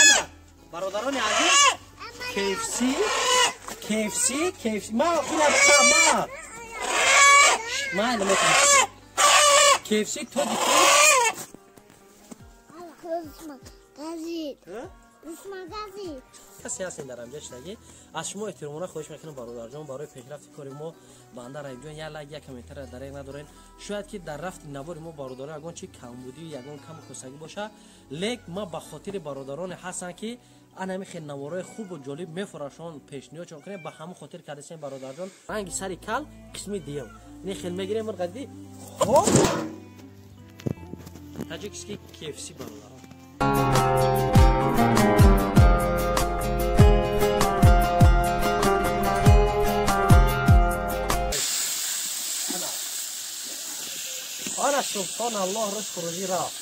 Ана бародарони азиз, KFC, KFC, KFC. Ма ма. Ма наметавонам. KFC тоҷикӣ. Газид. Газид. Касе ҳастен дар ҳамҷа шидаги. Аз шумо эҳтиромона хоҳиш мекунам, бародарҷон, барои пешрафти кори мо банда Раҳимҷон як лайк, як комментария дареғ надорен. Шояд ки дар рафти навори мо бародарон ягон чи камбудӣ, ягон каму косагӣ боша, лек ма ба хотири бародароне ҳастанд, ки анами хел наворои хубу ҷолиб мефурашон пешниҳодшон кунем, ба ҳамон хотир кардасем, бародарҷон. Ранги сари кал қисми дуюм. Ин хел мегирем мурғади. Хоп! Таҷикский KFC, бародарон. Ана субҳоналлоҳ, рӯз хурӯҷӣ рафт.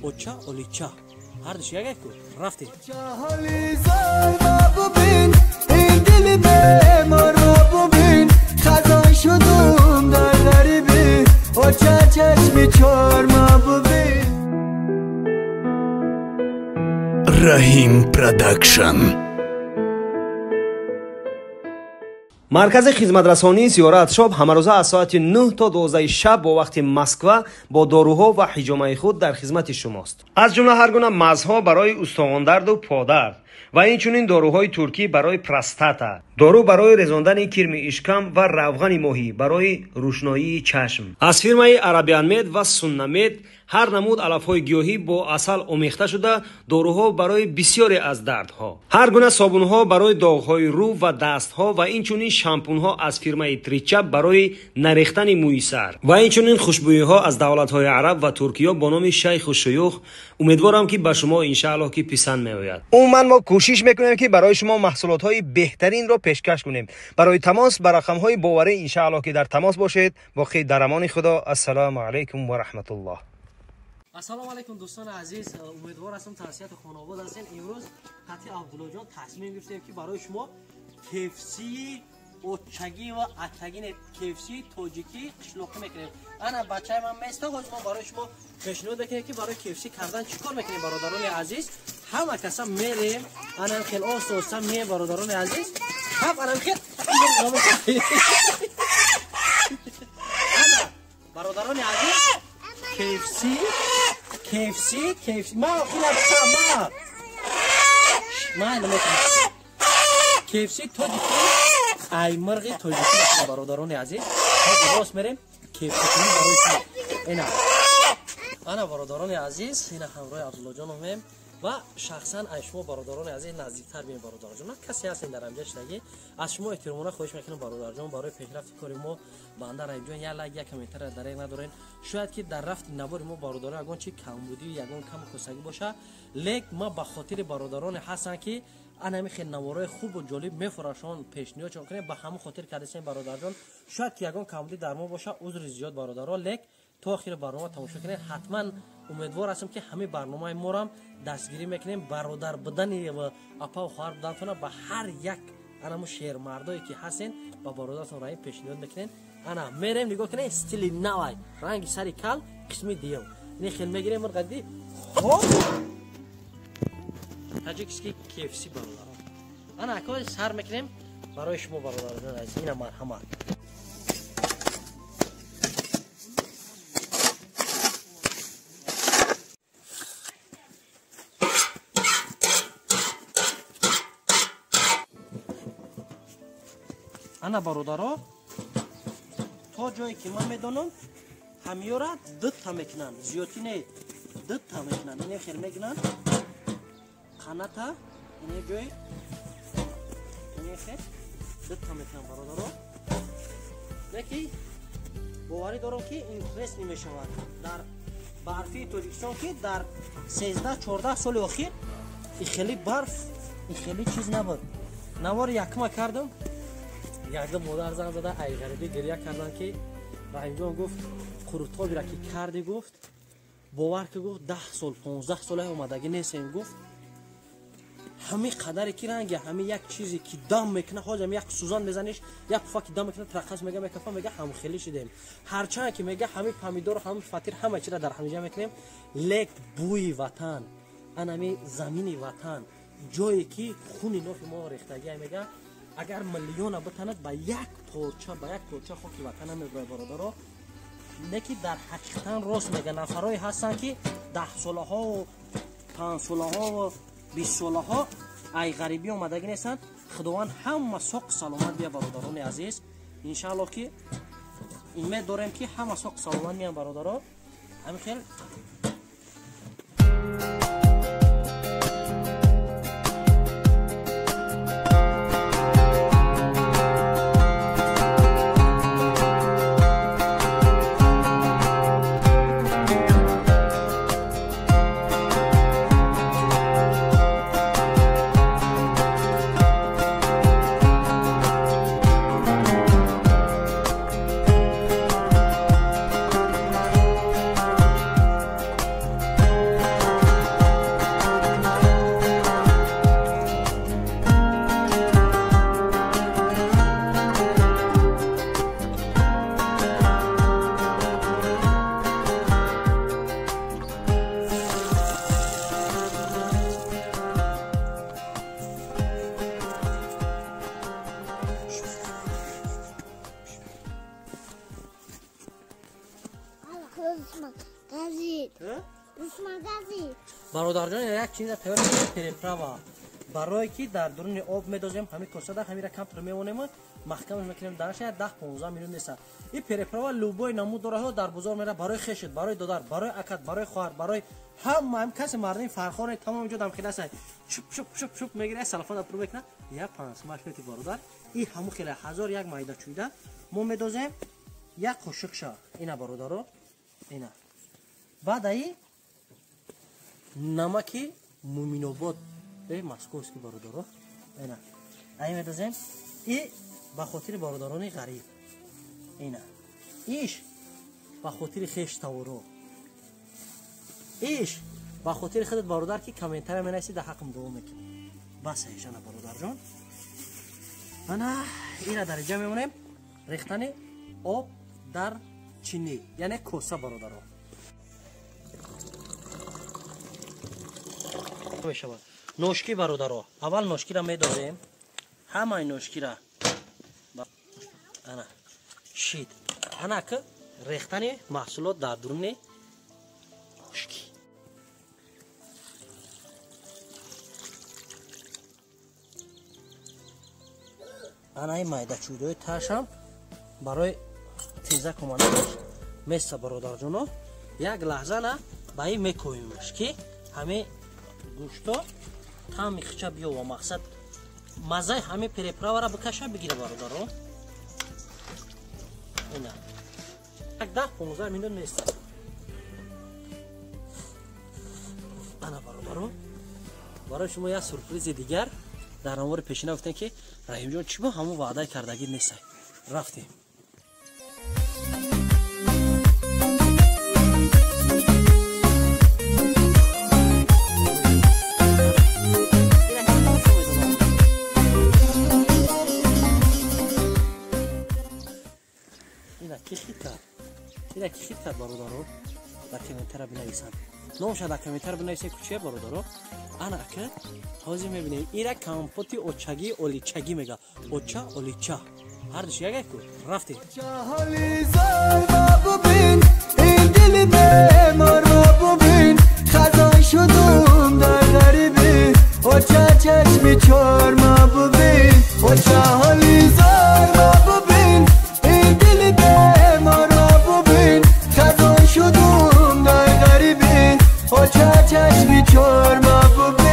Оча олича ҳардуш як ку рафтем. Раҳим Продакшн. Маркази хизматрасонии Зиёрат Шоп ҳамарӯза аз соати 9 то 12 шаб бо вақти Москва бо доруҳо ва ҳиҷомаи худ дар хизмати шумост. Аз ҷумла ҳар гуна мазҳо барои устухондарду подард ва инчунин доруҳои туркӣ барои простата, дору барои резондани кирми ишкам ва равғани моҳӣ барои рӯшноии чашм. Аз фирмаи Арабианмед ва Суннамед ҳар намуд алафҳои гиёҳӣ бо асал омехта шуда, доруҳо барои бисёре аз дардҳо, ҳар гуна собунҳо барои доғҳои рӯ ва дастҳо ва инчунин шампунҳо аз фирмаи Тричап барои нарехтани мӯи сар ва инчунин хушбӯиҳо аз давлатҳои араб ва туркиё бо номи Шайху Шуюх. Умедворам, ки ба шумо иншааллоҳ ки писанд меояд. Умуман мо кӯшиш мекунем, ки барои шумо маҳсулотҳои беҳтаринро пешкаш кунем. Барои тамос ба рақамҳои боварӣ иншааллоҳ ки дар тамос бошед. Боқӣ дар амони Худо. Ассалому алайкум ва раҳматуллоҳ. Ассалому алайкум, дӯстони азиз, умедвор ҳастам тансиҳати хонавод ҳастем. Имрӯз ҳати Абдуллоҷон тасмим гирифтем, ки барои шумо KFC очагӣ ва атагӣ, KFC тоҷикӣ қишлоқӣ мекунем. Ана бачаи ман места, ҳозир мо барои шумо пешниҳод мекунем, ки барои KFC кардан чӣ кор мекунем, бародарони азиз. Ҳама каса мерем, анам хел оста оста меем, бародарони азиз. Ҳам анам хел. Ана бародарони азиз, KFC, KFC, KFC. Ма ма. Ма наметавонам. KFC тоҷикӣ, ай мурғи тоҷикӣ, бародарони азиз. Ҳозир рост мерем KFC кунем барои шумо. Ина. Ана бародарони азиз, ина ҳамроҳи Абдуллоҷон омем ва шахсан аз шумо бародарони азиз наздиктар бием, бародарҷон. Касе ҳастен дар ҳамҷа шидаги. Аз шумо эҳтиромона хоҳиш мекунам, бародарҷон, барои пешрафти кори мо банда Раҳимҷон як лайк, як комментария дареғ надорен. Шояд ки дар рафти навори мо бародарон ягон чи камбудӣ, ягон каму косагӣ боша, лек ма ба хотири бародароне ҳастанд, ки анами хел наворои хубу ҷолиб мефурашон пешниҳодшон кунем, ба ҳамон хотир кардасем, бародарҷон. Шояд ки ягон камбудӣ дар мо боша, узри зиёд, бародарон, лек то охири барнома тамошо кунед. Ҳатман умедвор ҳастам, ки ҳамаи барномаи морам дастгирӣ мекунем. Бародар будани ва апаву хоҳар будантона ба ҳар як анамо шермардое ки ҳастен, ба бародаратон Раҳим пешниҳод мекунем. Ана мерем, нигоҳ кунед, стили навай, ранги сари кал қисми дуюм. Ин хел мегирем мурғади. Хоп! Таҷикский KFC, бародарон. Ана ако сар мекунем барои шумо, бародарон азиз. Ина марҳамат. Ана бародаро, то ҷое ки ман медонам, ҳамиёра дутта мекунанд, зиёдтӣ не, дутта мекунанд. Ине хел мекунанд қаната, ине ҷои ине хел дутта мекунанд, бародаро. Леки боварӣ дорам, ки интересный мешавад. Дар барфии Тоҷикистон, ки дар 13-14 соли охир и хеле барф, и хеле чиз набуд. Навори якма кардам, якда модар занг зада, ай ғарибӣ гиря кардан, ки Раҳимҷон, гуфт, қурутобира ки карди, гуфт, бовар ки, гуфт, 10 сол, 15 сола омадагӣ нестем, гуфт. Ҳами қадаре ки ранги ҳами як чизе ки дам мекуна, ҳозир ҳами як сӯзан мезаниш, як пуфа ки дам мекуна, трақас мега, мекафа, мега ҳамхелӣ шудем. Ҳарчанд ки мега ҳами помидор, ҳами фатир, ҳама чира дар ҳамиҷа мекунем, лек бӯи ватан, анами замини ватан, ҷое ки хуни нофи мо рехтагия, мега агар миллиона битанад ба як порча, ба як порча хоки ватан намебурад, бародаро. Не ки дар ҳақиқатан рост мега, нафарое ҳастанд ки 10 солаҳо, 5 солаҳо, 20 солаҳо ай ғарибӣ омадагӣ нестанд. Худованд ҳама соқ саломат бия, бародарони азиз. Иншаалло ки умед дорем ки ҳама соқ саломат меян, бародаро. Ҳамин хел. Бародарҷон, як чиза тайёр кардем, переправа, барое ки дар дуруни об медозем. Ҳамин косада ҳамира камтар мемонем, маҳкамаш мекунем, дараш 10-15 минут неста. И переправа любой намуд дораҳо, дар бозор мера, барои хешет, барои додар, барои акат, барои хоҳар, барои ҳама ҳам касе мардими фархоре тамоми ҷо дам хеласа, чуп чуп чуп чуп мегира, салафона пур мекуна, я пансмаш мети, бародар. И ҳаму хеле ҳазор як майда чӯйда мо медозем, як қошиқша ина, бародаро, ина. Баъд аи намаки Муминобод, московский, бародаро, ина ай медозем. И ба хотири бародарони ғариб ина, иш ба хотири хеш таворо, иш ба хотири худат, бародар, ки комментария менависи, дар ҳаққам дуо мекунӣ. Бас ишана, бародарҷон, ана ина дар иҷа мемонем. Рехтани об дар чинӣ, яъне коса, бародаро, мешавад. Ношкӣ, бародаро, аввал ношкиро медозем, ҳамаи ношкира ана шид. Ана ки рехтани маҳсулот дар дуруни ношкӣ. Анаи майдачӯйдои ташам барои тезак омаданаш меса, бародарҷоно. Як лаҳза на ба ин мекоҳимаш, ки ҳамин гӯшто таъми хича биёва, мақсад маззаи ҳамин переправара бикаша, бигира, бародаро. Ина як 10-15 минут места. Ана, бародаро, барои шумо як сюрпризи дигар. Дар навори пешина гуфтем, ки Раҳимҷон, чӣ бо ҳамон ваъдаи кардагӣ нестай? Рафтем. Ина ки хит кард, ина ки хит кард, бародаро, дар комментара бинависанд номша, дар комментара бинависед кучия, бародаро. Ана ака ҳозир мебинем, ира компоти очагӣ, оличагӣ мега, оча, олича, ҳардуш яга ку. Рафтем. دل بیمار را ببین، خزان شدم در غریبی، او چه چشمی چار ما ببین، او چه حالی زار ما ببین، این دل بیمار را ببین، خزان شدم در غریبی، او چه چشمی چار ما ببین.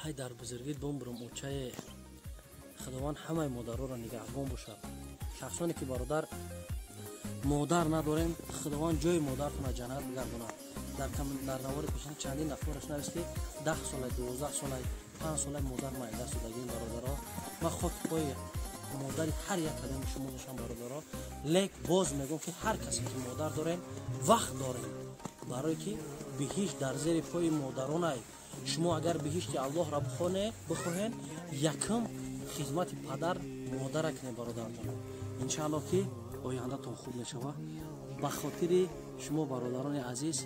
Ҳай дар бузургӣ бомбурум очае. Худованд ҳамаи модароро нигаҳбон бошад. Шахсоне ки, бародар, модар надорем, Худованд ҷои модаратона ҷаннат бигардонад. Дар навори пешина чандин нафараш навист, ки 10 солай, 12 солай, 5 солай модар ма даст додагим. Бародаро, ман хоки пои Модари ҳар як кадоми шумо бошам бародаро. Лек боз мегӯм ки ҳар касе ки модар дорем, вақт дорем. Барое ки биҳишт дар зери пои модаронай. Шумо агар биҳишти Аллоҳро бихоҳед, якум хизмати падар модара кунед бародарҷон. Иншааллоҳ ки ояндатон хуб мешавад. Ба хотири шумо бародарони азиз,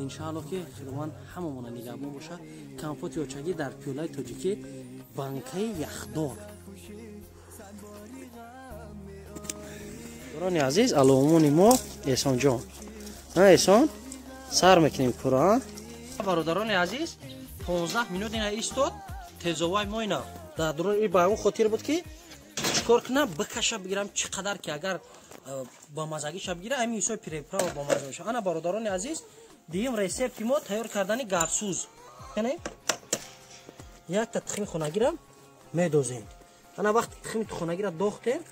иншааллоҳ ки Худованд ҳамамона нигаҳбон бошад. Компоти очагӣ дар пиёлаи тоҷикӣ, банкаи яхдор. Бародарони азиз, алоумони мо Эҳсонҷон. Эҳсон, сар мекунем кура. Бародарони азиз, 15 минут ина истод, тезовай мо ина. Дар дурун и ба он хотир буд ки чикор кунам, бикаша бигирам чӣ қадар ки агар ба мазагиша бигира, ҳамин ҳисоби приправа ба маза мешавад. Ана бародарони азиз, дуюм рецепти мо тайёр кардани гарсуз. Яъне якта тухми хонагира медозем. Ана вақти тухми хонагира дохтем,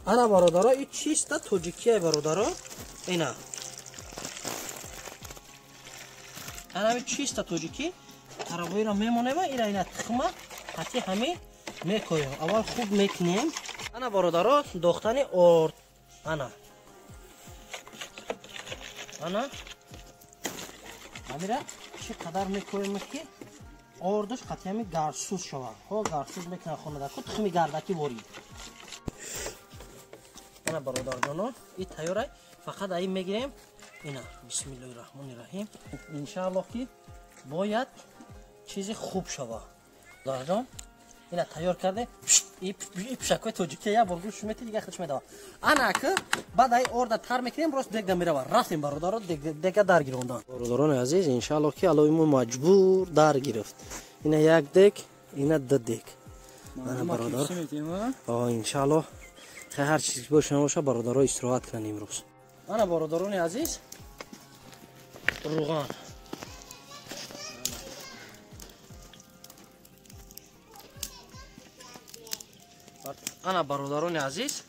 ана бародаро, и чиста тоҷикия бародаро, ина. Ана ҳамин чиста тоҷикӣ таравоиро мемонем, ира ина тухма ҳати ҳамин мекоем. Аввал хуб мекунем. Ана бародаро, дохтани орд. Ана. Ана. Ҳамира чӣ қадар мекоем ки ордаш қатъи ҳамин гарсуз шавад. Ҳо, гарсуз мекунад хонадаку тухми гардаки ворид. Ана бародарҷоно, и тайёрай. Фақат аи мегирем. Ина бисмиллоҳи раҳмони раҳим. Иншааллоҳ ки бояд чизи хуб шавад. Бародарҷон, ина тайёр карде. И пишакҳои тоҷикия як бор гӯш мети, дигар худш медавад. Ана ки баъд ай орда тар мекунем, рост дегда меравад. Рафтем бародаро, дега дар гирондан. Бародарони азиз, иншааллоҳ ки аллоҳи мо маҷбур дар гирифт. Ина як дег, ина ду дег. Ана бародар. Иншааллоҳ ҳар чиз ки боша набоша, бародаро истироҳат кунанд имрӯз. Ана бародарони азиз, руған. Ана бародарони азиз,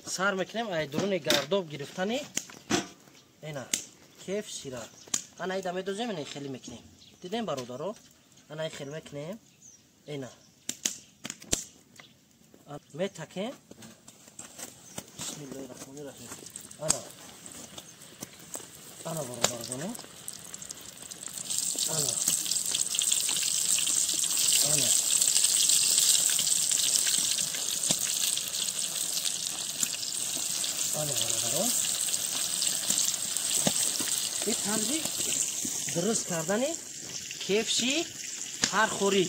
сар мекунем ай дуруни гардоб гирифтани ина кеф сира. Ана ида медозем, ина хеле мекунем. Дидем бародаро? Ана хеле мекунем. Ина метакем. Бисмиллоҳи раҳмони раҳим. Ана ана бародарҷоно. Ана ана ана бародарон, ин тарзи дуруст кардани кефши ҳархӯрӣ.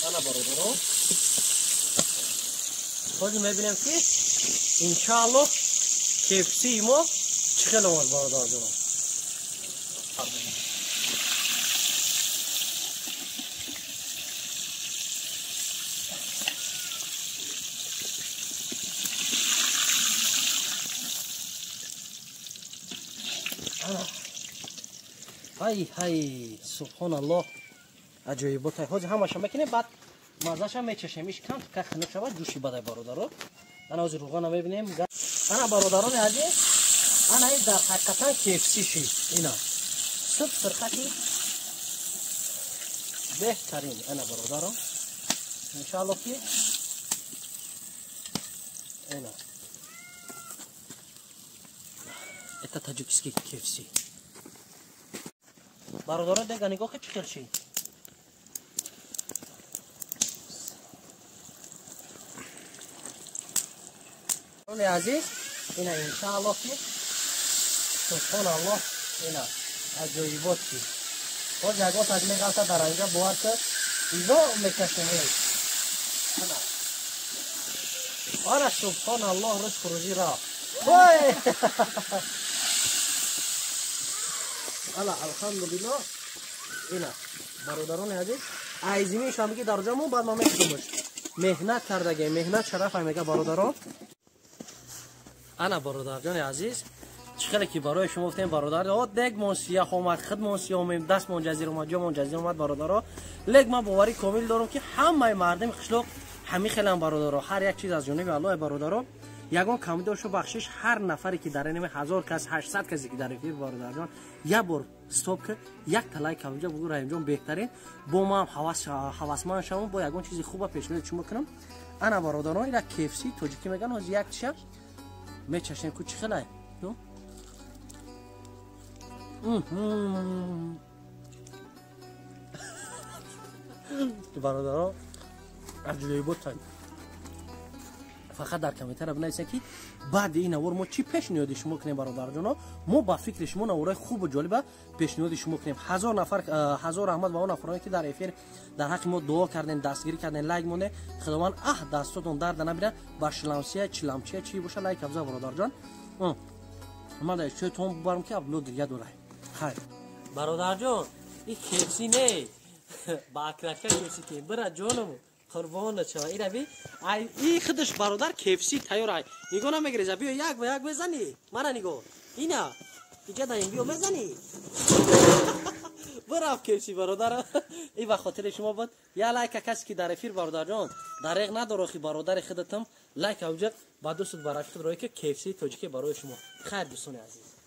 Ана бародарон, ҳозир мебинем ки иншааллоҳ кефсии мо чӣ хел омад бародарҷонон. Ҳай ҳай, субҳоналлоҳ, аҷоибот. Ҳозир ҳамаша мекунем, баъд мазаша мечашем. Иш кам ка хунук шавад, ҷӯши бадай бародаро. Ана ҳозир руғана мебинем. Ана бародарони азиз, ана ин дар ҳақиқатан кефси шид. Ина суп сирқаки беҳтарин. Ана бародаро, иншааллоҳ ки ина это таджикский кефси. Бародаро, дега нигоҳ ки чӣ хел шид. Азиз, ина иншааллоҳ ки субҳоналлоҳ, ина аҷоибот ки боз ягон так меғалта дар анҷа бовар ки ино мекашем. Ана ана субҳоналлоҳ, ризқу рӯзӣ рафт. Ой, ана алҳамдулиллоҳ. Ина бародарони азиз, айзимишам биги дар ҷамон, баъд ма мекунамш. Меҳнат кардагем, меҳнат шараф мега бародарон. Ана бародарҷони азиз, Чӣ хеле ки барои шумо гуфтем, бародар, о дегмон сиях омад, худмон сиёҳ омем, дастмон ҷазир омад, ҷомон ҷазир омад, бародаро. Лек ман боварӣ комил дорам, ки ҳамаи мардими қишлоқ ҳамин хелам, бародаро. Ҳар як чиз аз ҷониби Аллоҳ, бародаро. Ягон камӣ дошту бахшиш ҳар нафаре ки дар инами 1000 кас, 800 касе ки дар эфир, бародарҷон, як бор стоп ки як талай камҷа бугу, Раҳимҷон беҳтарин, бо ман ҳавасманд шавам, бо ягон чизи хуба пешниҳоди шумо кунам. Ана, бародарон, ира KFC тоҷикӣ меган. Ҳозир як чиша мечашем ку, чӣ хелай? Бародаро, аҷоибот. Фақат дар комментария бинависед, ки баъди ин навор мо чӣ пешниҳоди шумо кунем, бародарҷоно. Мо ба фикри шумо навораи хубу ҷолиба пешниҳоди шумо кунем. 1000 нафар, 1000 раҳмат ба он нафароне, ки дар эфир дар ҳаққи мо дуо кардем, дастгирӣ кардем, лайк монде. Худованд аҳ дастотон дарда набира. Ба шиламсия чиламчия чӣ боша, лайк афза, бародарҷон. Ман дар чӯйтон бубарам, ки Абдулло гиря дорад. Хайр, бародарҷон, и KFC не, ба акрачка KFC ки бира, ҷонам, қурбона шава. Ира би, ай и худаш, бародар, KFC тайёр. Ай нигоҳ намегиреза, биё, як ба як мезанӣ. Мана нигоҳ, ина иҷа даем, биё, мезанӣ. Бирав, KFC, бародар, и ба хотири шумо буд. Я лайка касе ки дар эфир, бародарҷон, дареғ надор, охи бародари худатам, лайк авҷа ба дӯстут, ба рафиқат рое ки KFC тоҷикӣ барои шумо. Хайр, дӯстони азиз.